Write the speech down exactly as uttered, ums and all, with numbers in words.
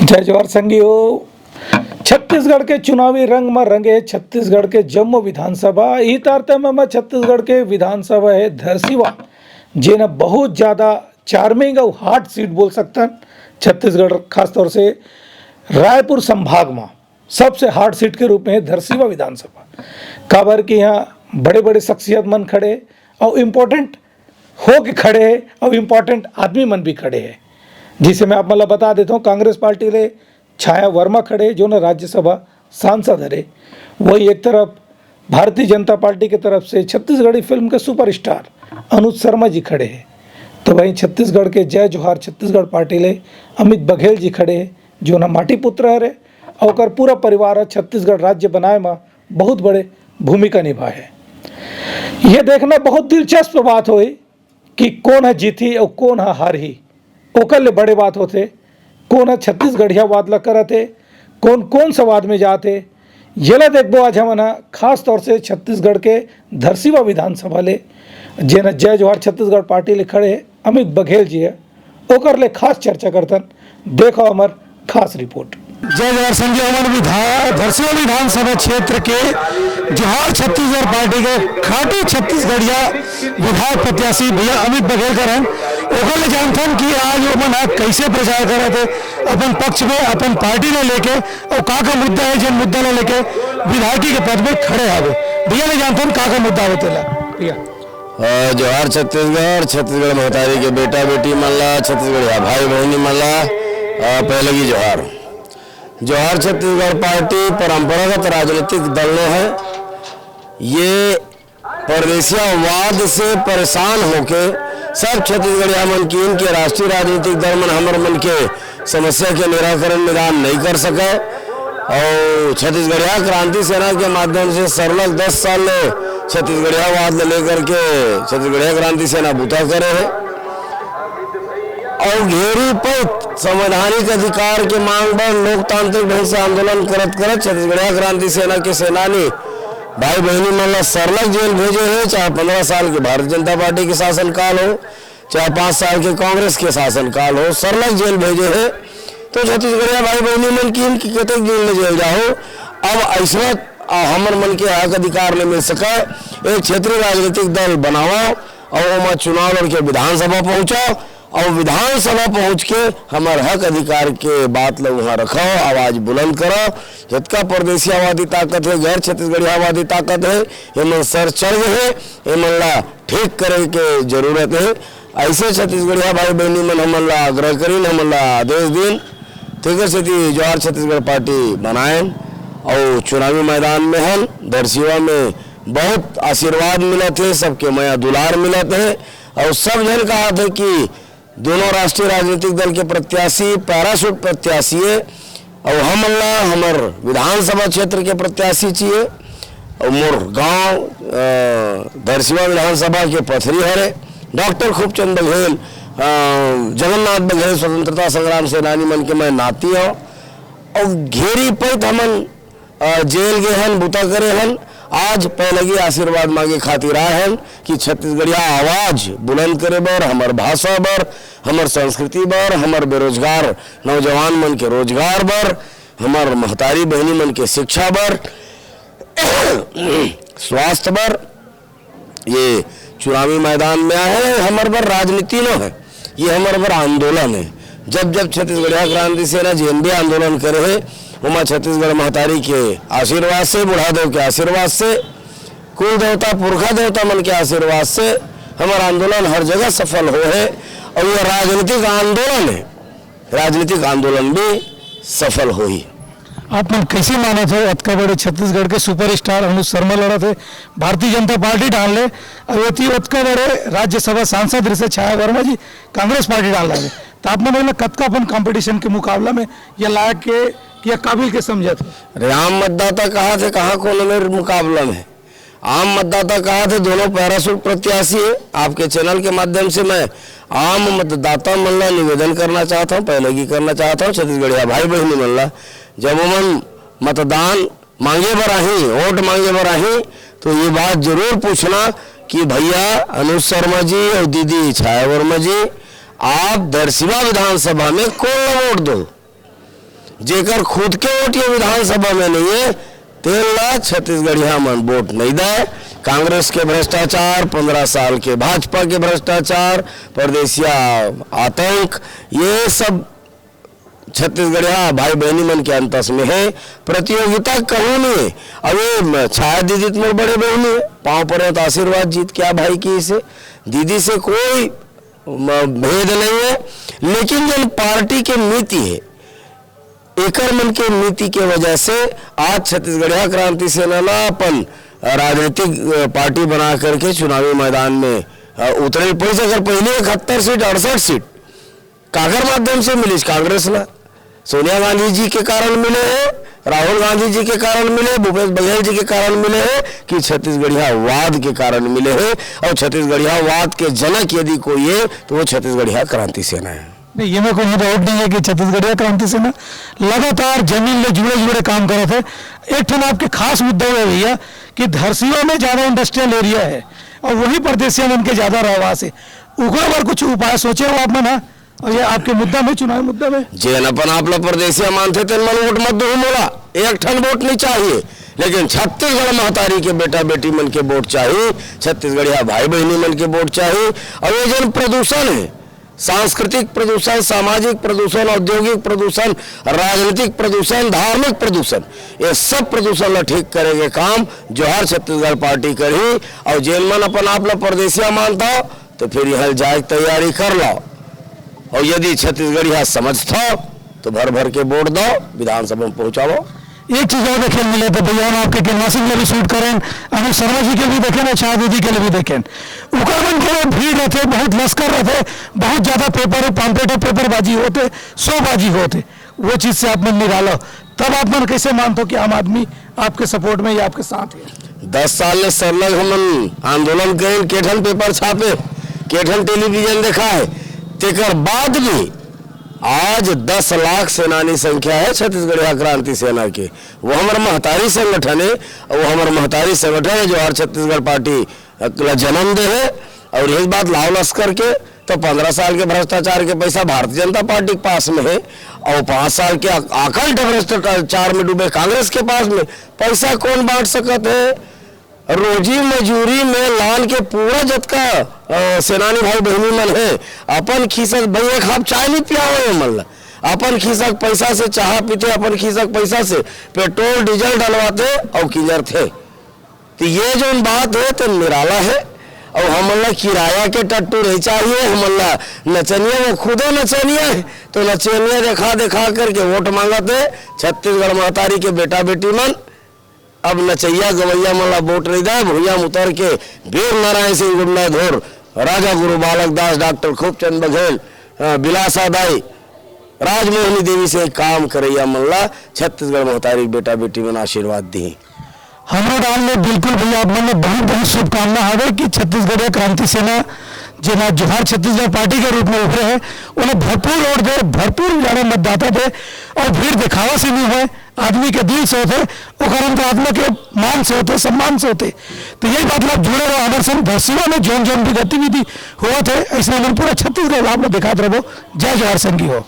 जय जोहार संगी हो। छत्तीसगढ़ के चुनावी रंग म रंगे छत्तीसगढ़ के जम्मो विधानसभा। इही तारतम्य म छत्तीसगढ़ के विधानसभा हे धरसीवा, जेन बहुत ज्यादा चार्मिंग अउ हॉट सीट बोल सकथन छत्तीसगढ़, खासतौर से रायपुर संभाग म सबसे हॉट सीट के रूप में हे धरसीवा विधानसभा। काबर कि यहाँ बड़े-बड़े शख्सियत मन खड़े हे अउ इम्पोर्टेंट होके खड़े हे अउ इम्पोर्टेंट आदमी मन भी खड़े हे। जिसे मैं आप मन ला बता देता हूँ, कांग्रेस पार्टी ले छाया वर्मा खड़े हे, जोन राज्यसभा सांसद हरे। वही एक तरफ भारतीय जनता पार्टी के तरफ से छत्तीसगढ़ी फिल्म के सुपरस्टार अनुज शर्मा जी खड़े हे। तो वहीं छत्तीसगढ़ के जय जोहार छत्तीसगढ़ पार्टी ले अमित बघेल जी खड़े हे, जोन माटी पुत्र हरे, अउ ओकर पूरा परिवार ह छत्तीसगढ़ राज्य बनाए म बहुत बड़े भूमिका निभाए हे। ये देखना बहुत दिलचस्प बात होही कि कोन ह जीतही अउ कोन ह हारही। ओकर ले बड़े बात होथे, कोन ह छत्तीसगढ़ियावाद ल करत हे, कोन कोन संवाद में जात हे। येला देखबो आज हमन ह खास तौर से छत्तीसगढ़ के धरसीवा विधानसभा ले, जेन ह जय जोहार छत्तीसगढ़ पार्टी ले खड़े हे अमित बघेल जी ह, ओकर ले खास चर्चा करथन। देखो हमर खास रिपोर्ट। जय जोहार संगी, हमर विधा-, धरसीवा विधानसभा क्षेत्र के जोहार छत्तीसगढ़ पार्टी के खाटू छत्तीसगढ़िया विधायक प्रत्याशी भैया अमित बघेल कर हन। ओकर ले जानथन कि आज ओमन ह कैसे प्रचार करत हे अपन पक्ष में, अपन पार्टी ले लेके, अउ का का मुद्दा हे, जेन मुद्दा ले लेके विधायकी के पद में खड़े हवे। भैया ले जानथन का का मुद्दा हवे तेला। भैया। अ, जोहार छत्तीसगढ़, छत्तीसगढ़ महतारी के बेटा बेटी मन ला, छत्तीसगढ़िया भाई बहिनी मन ला, अ, पहले की जोहार। जोहार छत्तीसगढ़ पार्टी परंपरागत राजनीतिक दल नो हे। ये परदेसियावाद से परेशान होके सब छत्तीसगढ़िया मन किहिन के राष्ट्रीय राजनीतिक दल मन हमर मन के समस्या के निराकरण निदान नहीं कर सके। अउ छत्तीसगढ़िया क्रांति सेना के माध्यम से सरलग दस साल ले छत्तीसगढ़ियावाद ले लेकर के छत्तीसगढ़िया क्रांति सेना बुता करे हे। अउ घेरी पइत संवैधानिक अधिकार के मांग बर लोकतांत्रिक ढंग से आंदोलन करत करत छत्तीसगढ़िया क्रांति सेना के सेनानी भाई बहिनी मन ला सरलग जेल भेजे हे, चाहे पंद्रह साल के भारतीय जनता पार्टी के शासनकाल हो, चाहे पाँच साल के कांग्रेस के शासनकाल हो, सरलग जेल भेजे हे। तो छत्तीसगढ़िया भाई बहिनी मन किहिन कि कतेक दिन ले जेल जाहो, अब ऐसना, आ, हमर मन के हक अधिकार नहीं मिल सके। एक क्षेत्रीय राजनीतिक दल बनावा अउ ओमा चुनाव लड़के विधानसभा पहुंचा अउ विधानसभा पहुंच के हमर हक अधिकार के बात ल उहाँ रखो, आवाज बुलंद करो। जतका परदेसियावादी ताकत हे, गैर छत्तीसगढ़ियावादी ताकत हे, एमन सर चढ़ गए हे, एमन ला ठीक करे के जरूरत हे। ऐसे छत्तीसगढ़िया भाई बहिनी मन हमन ला आग्रह करिन, हमन ला आदेश दिन, तेकर सेती जोहार छत्तीसगढ़ पार्टी बनाएन अउ चुनावी मैदान में हन। धरसीवा में बहुत आशीर्वाद मिलत हे, सबके मया दुलार मिलत हे अउ सब झन कहत हे कि दोनों राष्ट्रीय राजनीतिक दल के प्रत्याशी पैराशूट प्रत्याशी हे अउ हमन ला हमर विधानसभा क्षेत्र के प्रत्याशी चाहिए। अउ मोर गांव, अ, धरसीवा विधानसभा के पथरी हरे। डॉक्टर खूबचंद बघेल, अ, जगन्नाथ बघेल स्वतंत्रता संग्राम सेनानी मन के मैं नाती हव। अउ घेरी पइत हमन, अ, जेल गे हन, बुता करे हन। आज पैलगी आशीर्वाद मांगे खातिर आए हन कि छत्तीसगढ़िया आवाज बुलंद करे बर, हमर भाषा बर, हमर संस्कृति बर, हमर बेरोजगार नौजवान मन के रोजगार बर, हमर महतारी बहिनी मन के शिक्षा बर, स्वास्थ्य बर ये चुनावी मैदान में आए हे। हमर बर राजनीति नो हे, ये हमर बर आंदोलन हे। जब जब छत्तीसगढ़िया क्रांति सेना जेन भी आंदोलन करे हे, ओमा छत्तीसगढ़ महतारी के आशीर्वाद से, बूढ़ा देव के आशीर्वाद से, कुल देवता पुरखा देवता मन के आशीर्वाद से हमर आंदोलन हर जगह सफल हो हे। अउ ये राजनीतिक आंदोलन हे, राजनीतिक आंदोलन भी सफल होही। आप मन कैसे मानत हो, अतका बड़े छत्तीसगढ़ के सुपरस्टार अनुज शर्मा लड़त हे भारतीय जनता पार्टी डाल ले, अउ एती ओतका बड़े राज्यसभा सांसद ऋषि छाया वर्मा जी कांग्रेस पार्टी डाल ले, तो आप मन एला कतका अपन कंपटीशन के मुकाबला में या लायक के या काबिल के समझत हो? अरे, आम मतदाता कहा थे, कहाँ कोनो मेरे मुकाबला में? आम मतदाता कहा थे, दोनों पैराशूट प्रत्याशी है। आपके चैनल के माध्यम से मैं आम मतदाता मन ला निवेदन करना चाहता हूँ, पहले की करना चाहता हूँ, छत्तीसगढ़िया भाई बहनी मन ला, जब ओमन मतदान मांगे बर आही, वोट मांगे बर आही, तो ये बात जरूर पूछना कि भैया अनुज शर्मा जी और दीदी छाया वर्मा जी, आप धरसीवा विधानसभा में कौन ला वोट दो? जेकर खुद के वोट ये विधानसभा में नहीं है, तेन ला छत्तीसगढ़िया मन वोट नहीं दे। कांग्रेस के भ्रष्टाचार, पंद्रह साल के भाजपा के भ्रष्टाचार, परदेसिया आतंक, ये सब छत्तीसगढ़िया भाई बहनी मन के अंतस में है। प्रतियोगिता कहूँ नहीं है। अब ये म-, छाया दीदी तो मोर बड़े बहनी है, पाँव पर तो आशीर्वाद जीत क्या भाई की इसे, दीदी से कोई म-, भेद नहीं है। लेकिन जो पार्टी के नीति है, एकर मन के नीति के वजह से आज छत्तीसगढ़िया क्रांति सेना ला अपन राजनीतिक, अ, पार्टी बना करके चुनावी मैदान में, अ, उतरे पड़ सके। पहले इकहत्तर सीट, अड़सठ सीट काकर माध्यम से मिलिस? कांग्रेस ला। सोनिया गांधी जी के कारण मिले है, राहुल गांधी जी के कारण मिले, भूपेश बघेल जी के कारण मिले है कि छत्तीसगढ़िया वाद के कारण मिले है। और छत्तीसगढ़िया वाद के जनक यदि कोई है तो वो छत्तीसगढ़िया क्रांति सेना है। नहीं, ये में कोई डाउट नहीं है कि छत्तीसगढ़िया क्रांति सेना लगातार जमीन ले जुड़े जुड़े काम करत है। एक ठन आपके खास मुद्दा है भैया कि धरसीवा में ज्यादा इंडस्ट्रियल एरिया है और वही परदेसिया मन के ज्यादा रहवास है। उकर बर कुछ उपाय सोचे हो आप मन, हाँ? और ये आपके मुद्दा में, चुनावी मुद्दा में। जेन अपन आप ला परदेसिया मानथे, तेन मन वोट मत दो मोला, एक ठन वोट नहीं चाहिए। लेकिन छत्तीसगढ़ महतारी के बेटा बेटी मन के वोट चाहिए, छत्तीसगढ़िया भाई बहनी मन के वोट चाहिए। और ये जन प्रदूषण है, सांस्कृतिक प्रदूषण, सामाजिक प्रदूषण, औद्योगिक प्रदूषण, राजनीतिक प्रदूषण, धार्मिक प्रदूषण, ये सब प्रदूषण ला ठीक करे के काम जोहार छत्तीसगढ़ पार्टी करही। और जेन मन अपन आप ला परदेसिया मानता हो, तो फिर यहाँ जाए के तैयारी कर लो। और यदि छत्तीसगढ़िया समझता हो, तो भर भर के वोट दो, विधानसभा में पहुंचाओ। एक चीज और देखे मिले तो भैया, हम आपके केनवासिंग में भी शूट करें, अनुज शर्मा जी के भी देखें और छाया दीदी के लिए भी देखें। उकर मन के भीड़ रहते, बहुत लश्कर रहते, बहुत ज्यादा पेपर, पाम्पलेट, पेपर बाजी होते, शो बाजी होते, वो चीज से आप मन निराला हो। तब आप मन कैसे मानते हो कि आम आदमी आपके सपोर्ट में या आपके साथ है? दस साल ले सरलग हमन आंदोलन करें, केठन पेपर छापे, केठन टेलीविजन दिखाए, तेकर बाद भी आज दस लाख सेनानी संख्या है छत्तीसगढ़िया क्रांति सेना के। वो हमर महतारी संगठन है, और वो हमर महतारी संगठन है जोहार छत्तीसगढ़ पार्टी ला जन्म दे है। और यही बात लाव लश्कर के, तो पंद्रह साल के भ्रष्टाचार के पैसा भारतीय जनता पार्टी के पास में है, और पाँच साल के अक-, अखंड भ्रष्टाचार में डूबे कांग्रेस के पास में। पैसा कौन बांट सकत है? रोजी मजूरी में लान के पूरा जतका, अ, सेनानी भाई बहनी मन है, अपन खीसक, भाई एक कप चाय नहीं पियावे मन ला, अपन खीसक पैसा से चाह पीते, अपन खीसक पैसा से पेट्रोल डीजल डलवाते और किंजरथे। तो ये जो बात है तो निराला है। और हमन ला किराया के टट्टू नहीं चाहिए, हमन ला नचनिया, वो खुदे नचनिया है, तो नचनिया देखा देखा करके वोट मांगत है। छत्तीसगढ़ महतारी के बेटा बेटी मन, अब नचैया गवैया मन ला वोट नहीं दे, भुइयां में उतर के वीर नारायण सिंह गुंडाधुर, राजा गुरु बालक दास, डॉक्टर खूबचंद बघेल, अ, बिलासा दाई, राजमोहनी देवी से काम करैया मन ला छत्तीसगढ़ महतारी के बेटा बेटी मन आशीर्वाद दी। हमरो डाल ले बिल्कुल भैया, आप मन ले बहुत बहुत शुभकामना हवे कि छत्तीसगढ़िया क्रांति सेना, जेन आज जोहार छत्तीसगढ़ पार्टी के रूप में उभरे है, उन्हें भरपूर वोट दे, भरपूर ज्यादा मतदाता दे और भीड़ दिखावा से नहीं होए, आदमी के दिल से होते, ओकर अंतरात्मा के मान से होते, सम्मान से होते। तो यही बात आप जुड़े रहो हमारे संग। धरसीवा में जौन जौन भी गतिविधि होत है, इसमें हमन पूरा छत्तीसगढ़ आप लोग दिखात रहो। जय जोहार संगी हो।